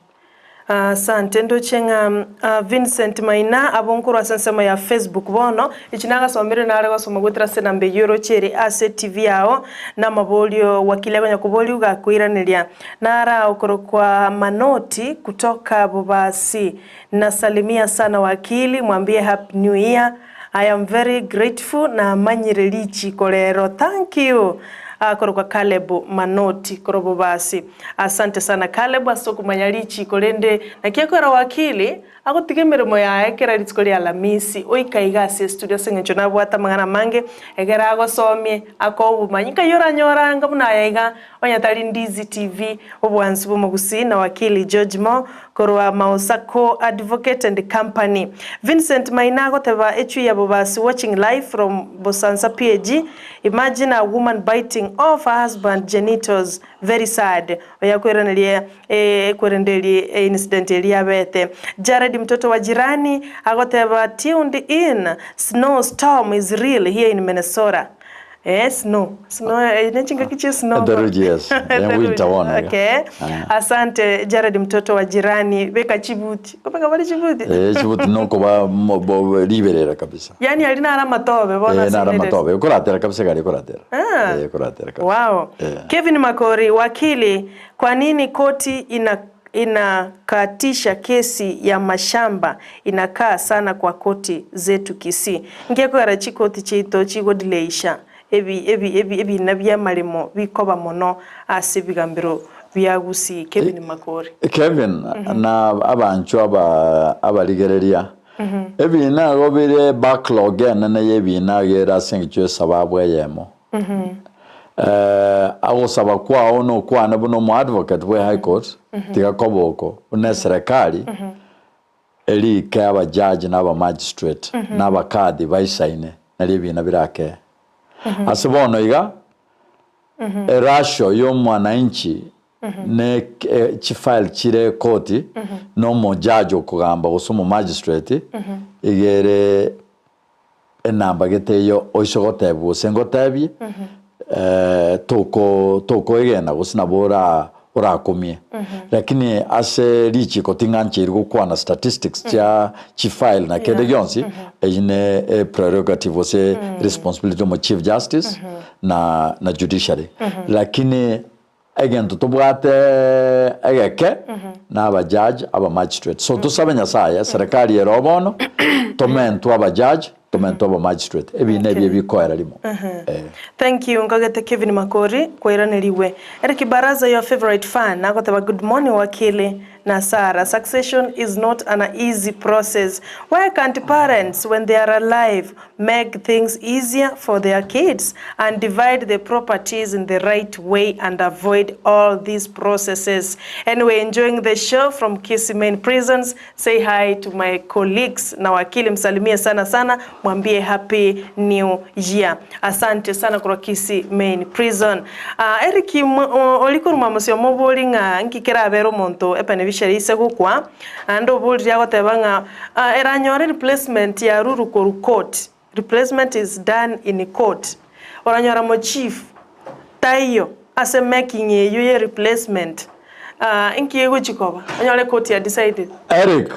Asante ndoche ng'a Vincent Maina abwo nkorwa ase ensemo ya Facebook bono, echi nagasomire nare gosoma goetera ase enamba eyio oroche ere ase TV yao, na amaborio wakili akonya koboria ogakoiraneria. Nara okorokwa Manoti kutoka Bobasi, nasalimia sana wakili, mwambie happy new year, I am very grateful namanyire richiko rero, thank you. Akorokwa Caleb Manoti korwa Bobasi. Asante sana Caleb ase okomanya richiko rende naki akoera wakili agotiga emeremo yaye kera rituko ria Alamisi oika iga ase estudio ase eng'encho nabwate amang'ana amange egere agosomie akoe obomanyi nkai oranyore anga buna aya iga onye tari Ndizi TV obwansu bw'omogusii na wakili George Mo. Korwa Maosako Advocate and Company. Vincent Maina agoteba echui ya Bobasi watching live from Bosansa PAG Imagine a woman biting off her husband genitals very sad Oyo akoiraneria ekwerende eria eincident eria yabete. Jared mtoto wa jirani agoteba tuned in snow storm is real here in Minnesota Eh, snow. Snow, eh, ne chingaki chie snow. Theluji, yes. Eh, winter bono iga. Okay. Asante Jared mtoto wa jirani beka chibuti. Kobeka bari chibuti. Eh, chibuti nokoba mo- bo- riberera kabisa. Yaani ari naro amatobe bono Eh, ase naro nereri. amatobe. Ekoratera kabisa egari ekoratera. Ah. Eh, ekoratera kabisa. Wow. Eh. Kevin Makori wakili, kwa nini koti ina inakatisha kesi ya mashamba inakaa sana kwa koti zetu Kisii. Ngekogera chikoti chiaito chigodileisha ebi ebi ebi ebina biamaremo bikoba mono ase ebigambero bia Gusii. Kevin Makori. Kevin na abanchwa aba abarigereria ebina igo bire backlog enene ya ebina iga ere ase eng'encho ya esababu eyemo. Agosaba kwao nokwane buna omoadvocate bwe High Court, tiga koba oko, buna eserekari erike abajaji na abamagistrate na abakadhi baisaine nario ebina birakee. Ase bono iga, erasio ya omwananchi ne chifile chire ekoti na omojaji okogamba gose omomagistrate iga ere enamba gete eyio oise gotebia gose ngotebie, toko tokoegena gose nabo ora orakumie. Lakini ase richiko ting'ancheiri gokwana statistics chia chifile na kende gionsi, eyio ne eprerogative gose responsibility ya omo chief justice na na judiciary. Lakini egento tobwate egeke na abajaji, abamagistrate. So tosabe Nyasaye, serikali ere oo bono, tomentwe abajaji, tomentwe abamagistrate, ebina ebi ebikoera rimo. Eh. Thank you nkagete Kevin Makori kwairaneriwe. Eric Baraza your favorite fan agoteba good morning wakili na Sarah succession is not an easy process why can't parents when they are alive make things easier for their kids and divide the properties in the right way and avoid all these processes anyway enjoying the show from Kisii main prisons say hi to my colleagues na wakili msalimie sana sana mwambie happy new year asante sana korwa Kisii main prison Ah, Eric oria korwa mwamosi omobori ng'a nki kerabere omonto ebeneficiary ise gokwa naende oborire agoteba ng'a ah, eranyore replacement ya ruru korwa court replacement is done in court oranyora mochief taiyo ase making eywo ye replacement ah, nki egochi koba onyore court ya decided. Eric,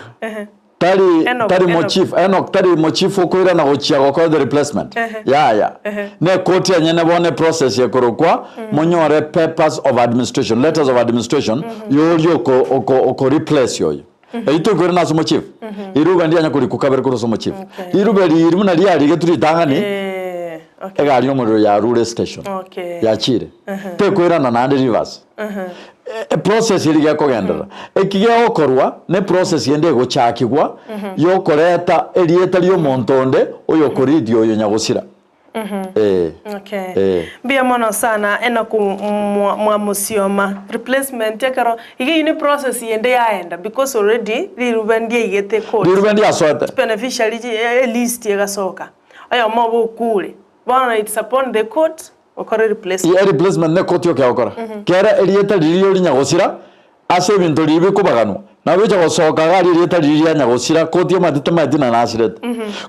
Tari Enoch, tari Enoch. mochief Enoch tari mochief okoirana gochia gokora the replacement Ehe. yaya Ehe. ne koti enyene bono eprocess ekorokwa monyore papers of administration letters of administration yoria oko oko oko replace oyo eyio tokoirana ase omochief riruba ndianya korikwa kabere korwa ase omochief Okay. riruba riri buna riarigetwe ritang'ani Eh, okay. egari y'omorero yarure station Okay. yachire tekoirana naende reverse Eprocess eria gekogenderera. Eki gegokorwa neprocess ende egochakigwa yokoreta erieta riomonto onde oyokoridia oyo nyagosira. Eh. Okay. Eh. Mbuya mono sana Enock Mwamusioma. Replacement ekero iga eyio ne process yende yaenda because already riruba ndiaigete court. Riruba ndiasoete. Beneficiary elist egasoka. Oyomo obo okure. Bono it's upon the court Okore replacement. Ye replacement ne koti oke gokora. Kera erieta riria ori nyagosira ase ebinto riria bikobaganwa, nabo bigocha gosoka iga aria erieta riria ria nyagosira koti omanyete temaeti na nasirete.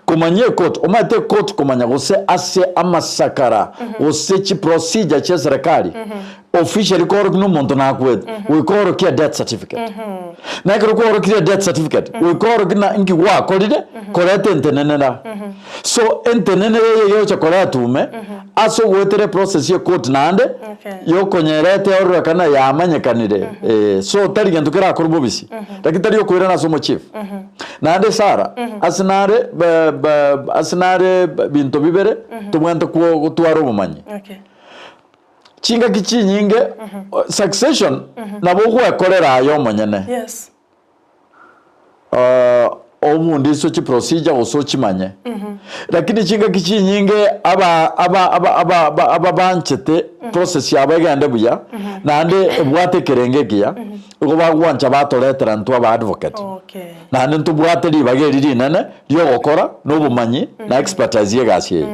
Komanya ekoti, omanyete ekoti komanya gose ase amasakara gose chiprocedure chia eserekari officially korokia na omonto nakwete, goika orokie edeath certificate. Na ekero kwaorokirie edeath certificate, goika orokie na inki gwakorire koreta entenenera. So entenenera eye egocha koreta ume Ase ogoetera eprocess ye court naende Okay. yokonyereta eororekana yamanyekanire eh, so tari gento kerakorwe bobisi lakini tari okoirana ase omochief naende Sarah ase nare ba- ba- ase nare binto bibere tobwenerete kwo gotwara obomanyi Okay. chingaki chinyinge succession nabo ogwekorera aye omonyene Yes. Obundiswe chiprocedure gose ochimanye. Lakini chingaki chinyinge aba aba aba aba aba ababanchete process yabo egende buya, naende ebwate ekerengo ekiya, igo bagwancha batoretera intwe aba advocate. Okay. Naende ntobwate ribaga eri rinene riogokora na obomanyi na expertise ya egasi eye.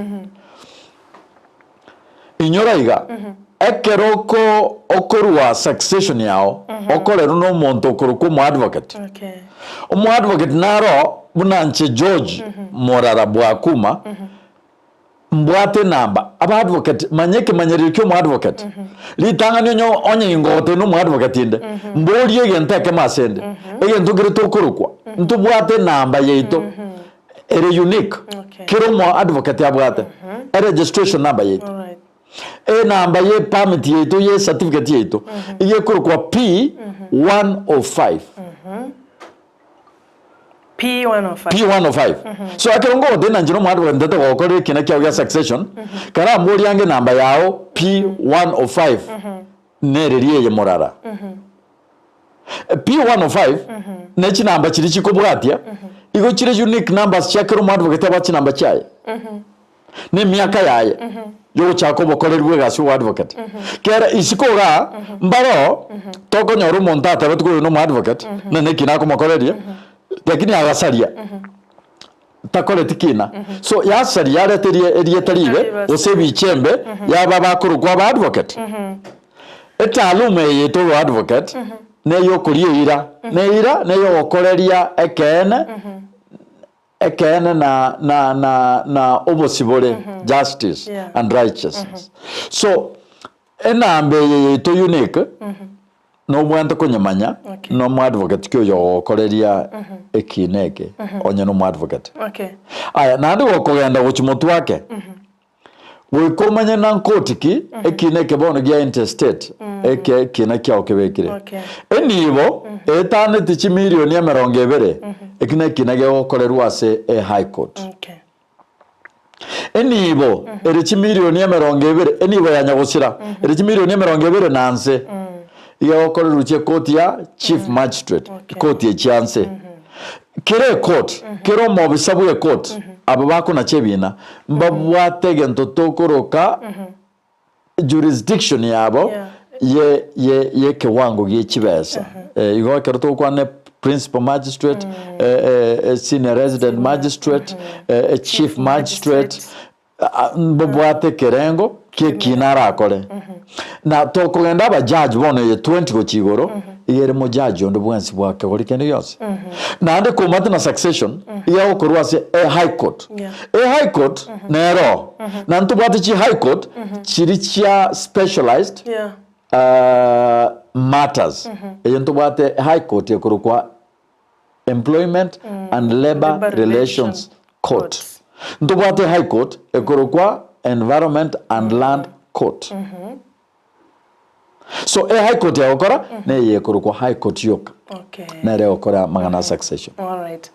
Inyora iga, ekero oko okorua succession yao, okorerwa na omonto okorokwa omoadvocate. Okay. Omoadvocate naro buna inche George Morara Bwakuma, mbwate enamba, abaadvocate manya ekemanyererio kia omoadvocate. Ritang'ani onye onye ingogotebi na omoadvocate inde, mborie egento ekemo ase ende, egento keria tokorokwa, ntobwate enamba yaito. Ere unique Okay. kera omo advocate abwate eregistration number yaito Alright. enamba ye permit yaito ye certificate yaito iga ekorokwa P105 P105. P105 so ekero ngogotebia inche na omoadvocate ntete gokorera ekina kiao gia succession karamborie ange enamba yao P105 nereri eye morara P105 ne chinamba chiria chikobwatia, igo chire unique numbers chia kera omoadvocate abwate chinamba chiaye, na emiaka yaye yogochaka obokoreri bwa egasi ya oboadvocate. Kera isiko igaa, mbaroo tokonyora omonto atebetigwe oyo na omoadvocate, na neki nakomokoreria, lakini agasaria, takoreti kina. So yasaria yareta erie erieta ribe, gose ebicha embe yaba abakorokwa abaadvocate. Etaaluma eye yaito oboadvocate neyokoria eira, na eira neyogokoreria ekeene, ekeene na na na na obosibore, justice Yeah. and righteousness. So enamba eye yaito unique, Nobwate konyemanya Okay. nomoadvocate ki oyo ogokoreria ekiina eke onye nomoadvocate. Okay. Aya naende gokogenda gochia motwe ake, goika omanye na nkoti ki ekiina eke bono gia intestate eke ekiina kiao kebekire. Okay. Enibo eetaneti chimilioni emerongo ebere, eki nekiina gegokorerwa ase e High Court. Okay. Enibo ere chimilioni emerongo ebere, enibo ya nyagosira ere chimilioni emerongo ebere na nse, iga egokorerwa chiekoti ya chief magistrate, Okay. ekoti echia nse. Kera ekoti, kera omobisa bwa ekoti, aba bakonacha ebina, mbabwate egento tokoroka jurisdiction yabo Yeah. ye ye yekewango gie chibesa. Eh, igo ekero togokwana principal magistrate, eh, eh, eh, senior resident magistrate, eh, eh, chief magistrate, ah, mbabwate ekerengo ki'ekina arakore. Na tokogenda abajaji bono eye 20 gochia igoro, iga ere mojaji onde bwensi bwa kegori kende gionsi. Naende komate na succession, iga egokorwa ase e high court. Yeah. E high court nero, na ntobwate chi high court chiri chia specialized Yeah. uh, matters. Eye ntobwate high court ekorokwa Employment and Labour Labour Relations Relations Court. Court. Ntobwate high court ekorokwa Environment and Land Court. So e high court egokora neye ekorokwa high court yoka Okay. nere egokora amang'ana a succession. Alright.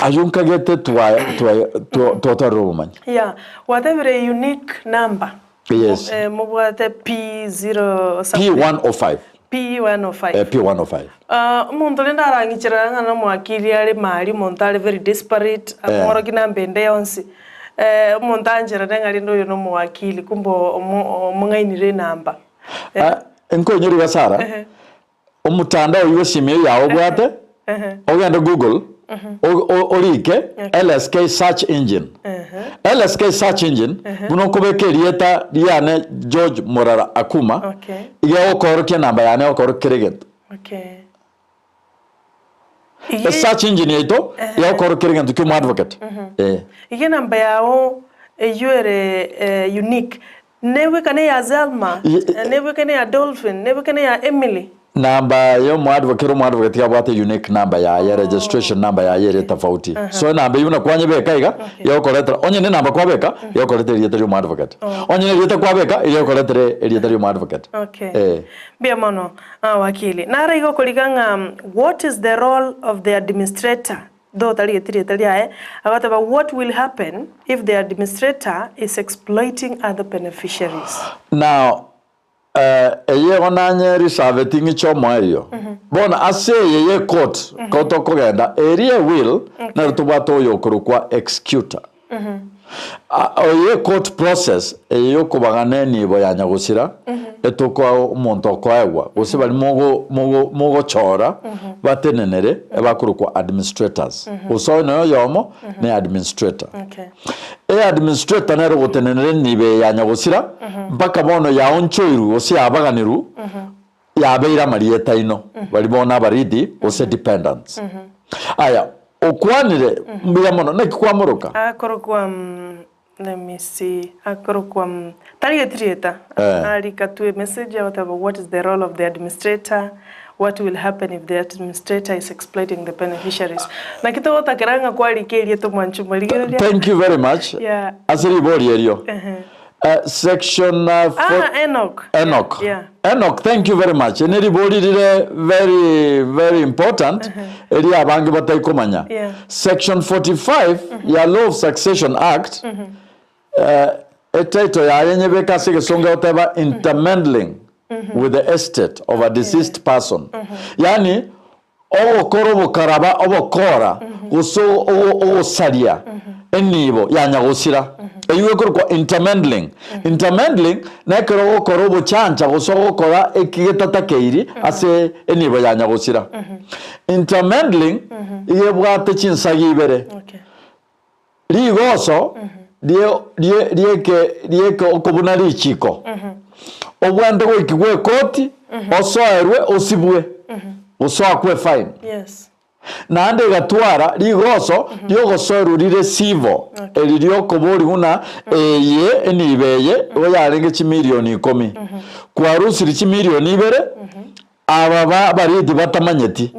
Ayio nkagete twa twa twa twatwarire obomanyi. Yeah. Gwatebire unique number. Yes. Eh, mobwate P0 something. P105. P105. Eh, P105. Ah, omonto rende arang'icherera ng'a nomoakiri are maria, omonto are very desperate, akoorokia namba ende yonsi. Eh, omonto ancherane ng'a rende oyo nomoakili, kumbe omo omong'ainire enamba. Eh. Ah, nkoinyora iga Sarah, Ehe. omotandao oywo esimi eyio yao obwate, ogende Google, o- o- orike LSK search engine. LSK search engine, buna okobeka erieta riane George Morara Akuma, Okay. iga egokoorokia enamba yane egokorokia kera egento. Okay. E search engine yaito iga egokorokia kera egento kia omoadvocate. Eh. Iga enamba yao eyio ere eh, unique, nebwekane eya Zelma, Ye- nebwekane eya Dolphin, nebwekane eya Emily. Namba ya omoadvocate, kera omoadvocate iga abwate unique number yaye, registration number yaye ere tofauti. So enamba eyio buna kwanyebeka iga, egokoretera, onye ne enamba kwabeka, egokoretera erieta ria omoadvocate. Onye ne erieta kwabeka, egokoretera erieta ria omoadvocate. Okay. Eh. Mbuya mono, ah, wakili. Naro igo okoriga ng'a what is the role of the administrator, though otarigeti rieta riaye, agoteba what will happen if the administrator is exploiting other beneficiaries? Now, Eye igo nanye reserve ng'iche omoerio. Bono ase eye ye court ko tokogenda eria e will nero tobwate oyo okorokwa executor. Oyo e court process eye yokobagana enibo ya nyagosira etokoa omonto okoegwa gose baria mogo mogo mogochora batenenere ebakorokwa administrators. Gose oyo noyo oyomo ne administrator. E administrator nere ogotenenera enibo eye ya nyagosira mpaka bono yaonchoirwe gose yabaganirwe yabeire amarieta aino baria bono abaridi gose dependants. Aya okwanire mbuya mono naki kwamoroka? Akorokwa let me see akorokwa tarigeti rieta arika tu emessage agoteba what is the role of the administrator What will happen if the administrator is exploiting the beneficiaries? Naki togotakera ng'a kwarika erieta omwanchi omorigereria. Thank you very much Yeah. ase ribori erio. Ehe. Section Ah, Enoch. Enoch. Yeah. Enoch, thank you very much. Eri neribori rire very very important eri abange batai komanya. Yeah. Section 45 ya Law of Succession Act Etitle yaye nyebeke ase egesongo egoteba intermeddling with the estate of a deceased person. Yaani ogokora obokaraba obokora gose ogosaria enibo ya nyagosira. Eywo ekorokwa intermeddling. Intermeddling nekero ogokora obochancha gose ogokora eki getatakeiri ase enibo ya nyagosira. Intermeddling iga ebwate chinsagi ibere. Rigoso ri'eke okobuna richiko, obwate goikigwa ekoti, osoerwe osibwe, gose oakwe efaini. Naende egatwara rigoso ri'ogosoerwa rire civil, eri ri'okoboria buna eye enibo eye igo yarenge chimilioni ikomi, kwarusirie chimilioni ibere, Aba b'abariti batamanyeti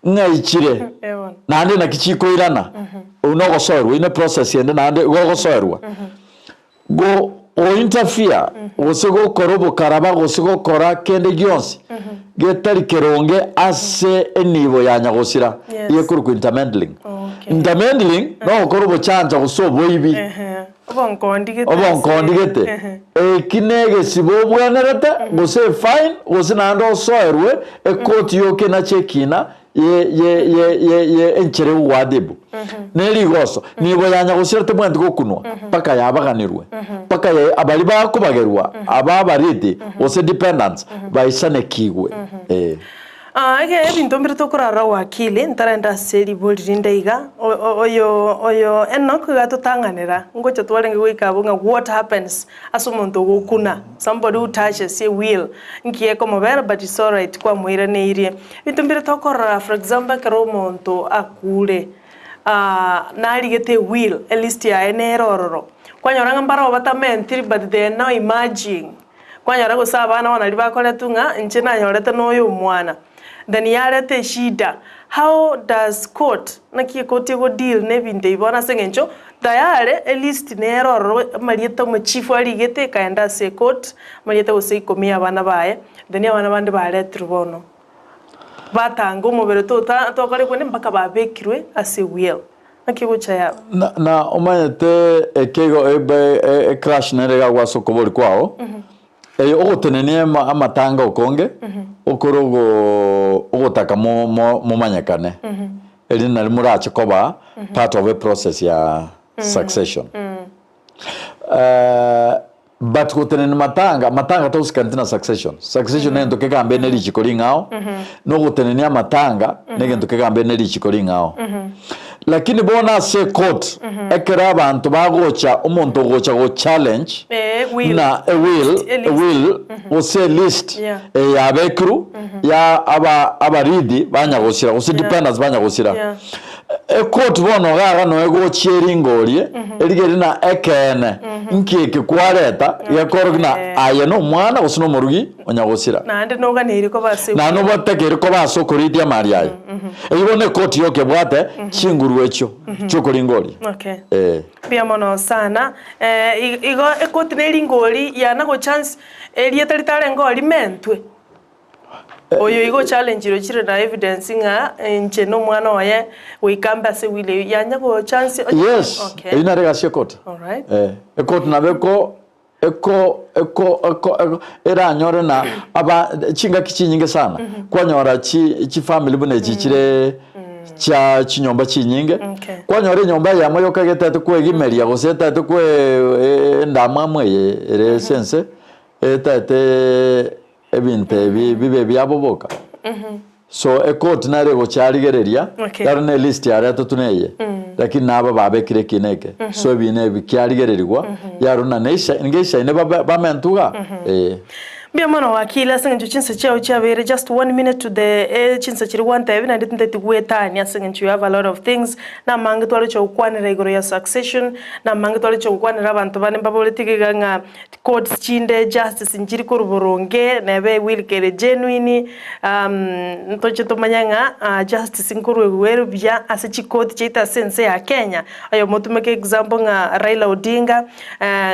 ng'aichire naende naki chikoirana, oyio nogosoerwa, oyio ne process ende naende igo ogosoerwa. Go o interfere gose gokora obokaraba gose gokora kende gionsi getari keronge ase enibo ya nyagosira, iga ekorokwa intermeddling. Intermeddling nogokora obochancha gose oboibi. Obonkondi gete Obonkondi gete. Eki negesibo obwenerete, gose efine, gose naende osoerwe ekoti y'okenacha ekina ye ye ye ye ye enchera egogoadibu. Ne rigoso, nigo yanyagosira tebwenereti gokunwa mpaka yabaganirwe, mpaka ya abaria bakobagerwa aba abariti gose dependants baisanekigwe. Eh. Aa, ege ebinto mbire tokorara wakili, ntarenda ase ribori rinde iga, oyo oyo Enock iga atotang'anera, ngocha twarenge goika abwo ng'a what happens ase omonto ogokuna, somebody who touches a will, nki ekomobera but it's alright kwamoiraneirie. Ebinto mbire tokorora for example ekero omonto akure, narigete ewill, elist yaye nere ororo, kwanyora ng'a mbaro batamentiri but they are now emerging. Kwanyora gose abana bono naria bakoretwe ng'a inche nanyorete noyo omwana, then yareta eshida. How does court, naki ekoti ego deal na ebinto ebi bono ase eng'encho tayare elist nere ororo amarieta omochifu arigete ekaenda ase ecourt, amarieta gose ikomi ya abana baye, then abana bande baretirwe bono batanga omobere tota tokore buna mpaka babekirwe ase ewill. Naki gocha yaba? Na, na omanyete ekeigo ebe ecrash nere iga agwo ase okobori kwao, eye ogotenenia ema amatanga okonge, okore ogo ogotaka mo mo momanyekane, erinde nari morache koba part of eprocess ya succession. But gotenenia matanga, matanga togosikaneti na succession. Succession negento kegambe ne richiko ring'ao, na ogotenenia amatanga negento kegambe ne richiko ring'ao. Lakini bono ase ecourt, ekero abanto bagocha, omonto ogocha go challenge Eh, will. buna e will, List, a e will gose e list Yeah. eye yabekirwe ya aba abaridi banyagosira gose dependants banyagosira. Yeah. Ekoti bono iga iga noe egochia eringorie, erigeri na ekeene, nki eke kwareta, gekorokia na aye nomwana gose nomorugi onyagosira. Naende noganeirie koba ase Naende obatekeire koba ase okoridia amari aye. Eyio bono ekoti yoka ebwate chinguru echio chiokoringoria. Okay. Eh. Mbuya mono sana. Eh, igo ekoti na eringori yana go chance erieta ritarenge rimentwe. Oyo igo ochallengire ochire na evidence ng'a inche nomwana oye goika mbe ase will eyio yanya go chance Yes, okay. eyio nere egasi y'ekoti. Alright. Eh, ekoti nabo eko. Eko eko eko eko eranyore na aba chingaki chinyinge sana kwanyora chi chifamily buna echi chire chia chinyomba chinyinge Okay. kwanyora enyomba eyemo yoka getete kwegimeria gose etaete kwe endamwamu eye ere ase ense etaete ebinto ebi bibe ebiabo boka. So ekoti nere egochiarigereria, Okay. yaro ne list yaretetwe neye, lakini naba babekire eki na eke. So ebina ebi kiarigererigwa, yaro na neisa ngeisa babe bamentwe iga, eh. Mbuya mono wakili ase eng'encho chinsa chiao chiabeire just one minute to the eh, chinsa chiria gwantebia naende tinteti gwetania ase eng'encho you have a lot of things namange twaroche gokwanera igoro ya succession namange twaroche gokwanera abanto bande mbaboretie iga ng'a Courts chinde justice nchiri korwa boronge nebe ewill kere genuine ntoche tomanye ng'a justice nkorwa ere buya ase chikoti chiaito ase ense ya Kenya. Oyomo otumeke example ng'a Raila Odinga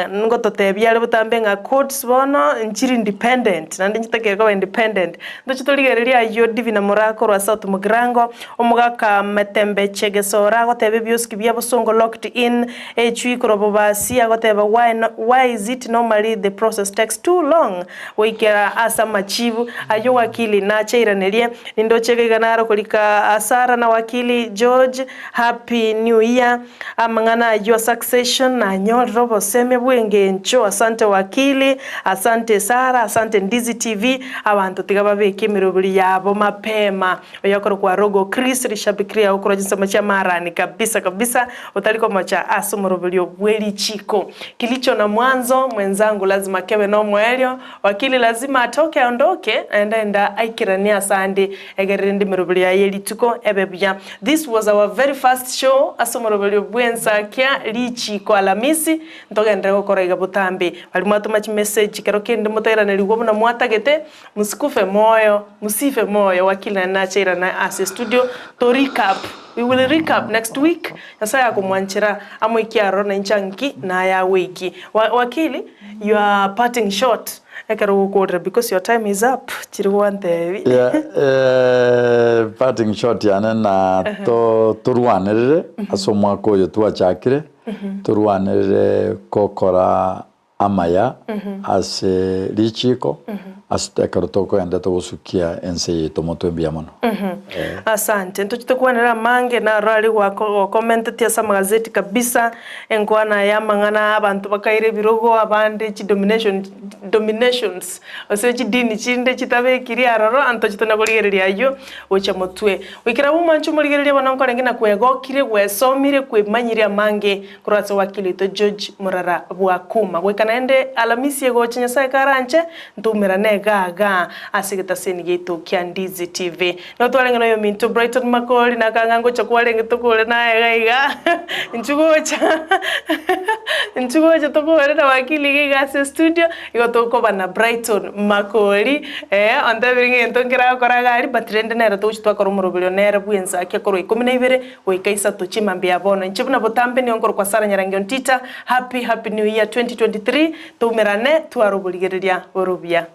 ngototebia are botambe ng'a courts bono nchiri independent naende nchitakeire koba independent. Ntoche torigererie ayio Divina Moraa korwa South Mugirango, omogaka Matembe Chegesora agoteba ebiosiki bia bosongo locked in Echui korwa bobasi agoteba why no why is it normally the process takes too long goikera ase amachibu ayio wakili nachairanerie nindoche iga iga naro korika Sarah na wakili George happy new year amang'ana ayio succession nanyorire obosemia bwengencho asante wakili asante Sarah asante Ndizi TV abanto tiga babeke emeroberi yabo mapema Oyokorokwa Rogo Chris rishabiki riao korwa chinsemo chia Marani kabisa kabisa, otari komocha ase omoroberio bwe richiko. Kilicho na mwanzo mwenzangu lazima kebe nomoerio, wakili lazima atoke aondoke naende enda aikeranie ase ande egere rende emeroberio yaye ye rituko ebe buya. This was our very first show ase omoroberio bw'ensakia richiko Alamisi, ntogenderere gokora iga botambe. Baria mwatoma chimessage kero kende motairanerigwe buna mwatagete, Musikufe moyo, musife moyo wakili naende nachairana ase studio to recap, we will recap next week, Nyasaye akomwanchera amoikie aroro na inche anki naye agoikie. Wa wakili your parting shot ekero ogokorera because your time is up chiri gwantebi. Yeah, eh, parting shot yane na to torwanerere ase omwaka oyo twachakire, torwanerere gokora amaya ase richiiko, ase ekero tokogenda togosukia ense yaito motwe mbuya mono. Asante. Ntoche tokwanere amange naro aria gwako gokomenteti ase amagazeti kabisa, enkwana ya amang'ana abanto bakaira ebirogo abande chidomination dominations gose chidini chinde chitabekiri aroro, ntoche tona korigereria ayio gocha motwe. Goikera abwo mwanche omorigereria bono nkorenge na kwegokire, gwesomire, kwemanyire amange. Korwa ase wakili oito George Murara Bwakuma. Goika naende Alamisi egocha Nyasae karanche, ntoumerane igaa igaa ase egetaseni giaito kia Ndizi TV. Nigo twarenge na oyominto Brighton Makori nakang'a ngocha kwarenge tokore naye iga iga, inchu gocha inchu gocha tokore na wakili iga iga ase estudio, igo tokoba na Brighton Makori, eh ontebirie ng'a egento nkeragokora iga aria but rende nere togochi twakora omoroberio nere bw'ensa ake korwa ikomi na ibere Goika isato chimambia bono. Inche buna botambe nigo nkorokwa Sarah Nyarangi Ontita, happy happy new year 2023, toumerane tware oborigereria bore obuya.